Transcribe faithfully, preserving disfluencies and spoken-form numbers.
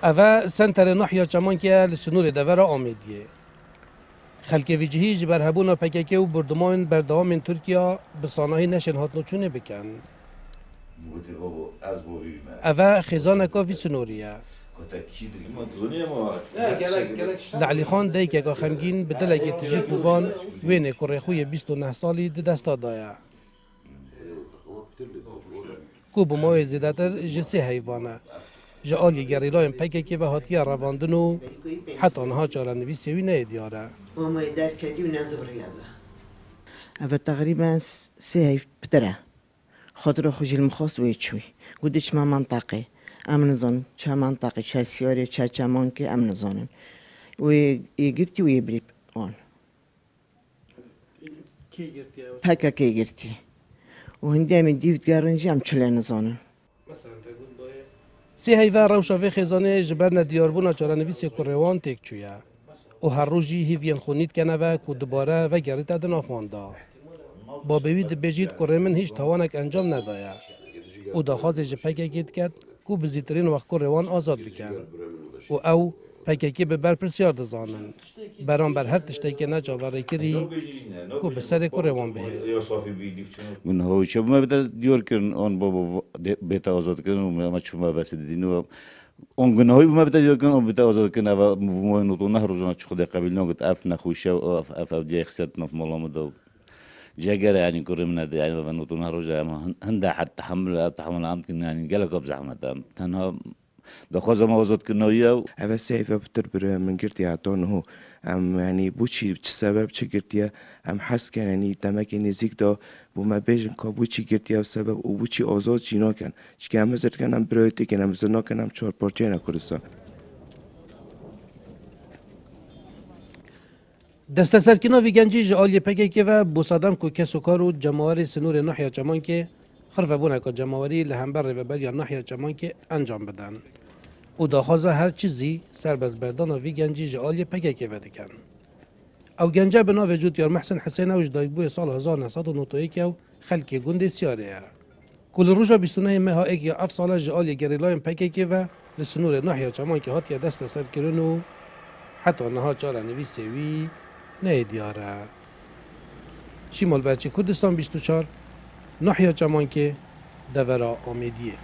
Eve senterê Nahya Çemankê ye li sînorê devera Amêdiyê. Xelkê vî cihî ji ber hebûna P K K û bordimayên berdewamên Tirkiya bi sanahî neşên hatnoçûnê bikin. Eve xêzaneka vî sînorî ye. Li Elîxan daykeka xemgîn bi dilekê tijî kovan wênê kurê xwe yê bîst û neh salî di desta de ye. Ku bi mawê zêdetir ji sê heyvan e. Ji aliyê gerîlayên P K K ve hatiye revandin û heta niha çarenivîsê wî neyê diyar e. Mamayê derketî û nezivriye be. Eve teqrîben s-, sê heyv pitir e. Xatira xwe jî li min xwest wê çûyî. Got diçime menteqê. Em nizanin çi menteqê, çi siyarê, çi çemankê em nizanin. Wê yê girtî û yê birî wan. Kê girtiye? P K K girtî. Û hindî em ê dîv digerin jî em çi lê nizanin. Sê heyve rewşa vê xêzanê ji ber nediyarbûna çarenivîsê kurê wan têk çûye. Û her roj jî hîviyên xwe nî dikene ve ku dubare vegerîte di nav wan de. Babê wî dibêjît kurê min hîç tawanek encam nedaye. Û daxwazê ji P K K diket ku bi zîtirîn wext kurê wan azad bikin. Û ew P K K bi berpirsiyar dizanin. Beramber her tiştekê neçaverêkirî ku bi serê kurê wan bihê. Gunha wî çi bû me bide diyar kirin, an baba va-, de-, bête azad kirin û me, me çû me bese didîn û an gunha wî bû me bide diyar kirin, an bête azad kirin, eva bû me nod û neh rojan çi Xwedê qebîl nagot, ev nexweşiya, ev, ev, ev diye xisiyet nav mala me de. Cegere, yanî kurê min e de, yanî ve nod û neh roja em hin-, hinde her tehemil, ev tehemil em dikin, yanî gelek zehmet e. Em tenha daxwaza me azadkirina wî ye. Eve sê heyve pitir bi min girtiye heta niho. Em, yanî, bo çi, çi sebeb, çi girtiye, em hez dikin, yanî, demekê nêzîk de bo me bêjin ka bo çi girtiye ev sebeb û bo çi azad jî nakin. Çike em hizir dikin, em birayetê kin, em hizir nakin, em çar parçeyê ne Kurdistan. Desteserkirina vî gencî ji aliyê P K K ve bo sedem ku kes û kar û cemawerê sînorê Nahya Çemankê xirvebûneka cemawerî li hember rêveberiya Nahya Çemankê encam bidin û daxwaza her çi zî serbestberdana vî gencî ji aliyê P K K ve dikin. Ew gence bi navê Cûtiyar Mehsin Hisên ew ji dayikbûyê sala hezar neh sed û nod û yek ew xelkê gundê Siyarê ye. Ku li roja bîst û nehê meha êk ya ev sala ji aliyê gerîlayên P K K ve li sînorê Nahya Çemankê hatiye desteserkirin û heta niha çarenivîsê wî neyê diyar e. Şîmal Berçî, Kurdistan bîst û çar, Nahya Çemankê, devera Amêdiyê.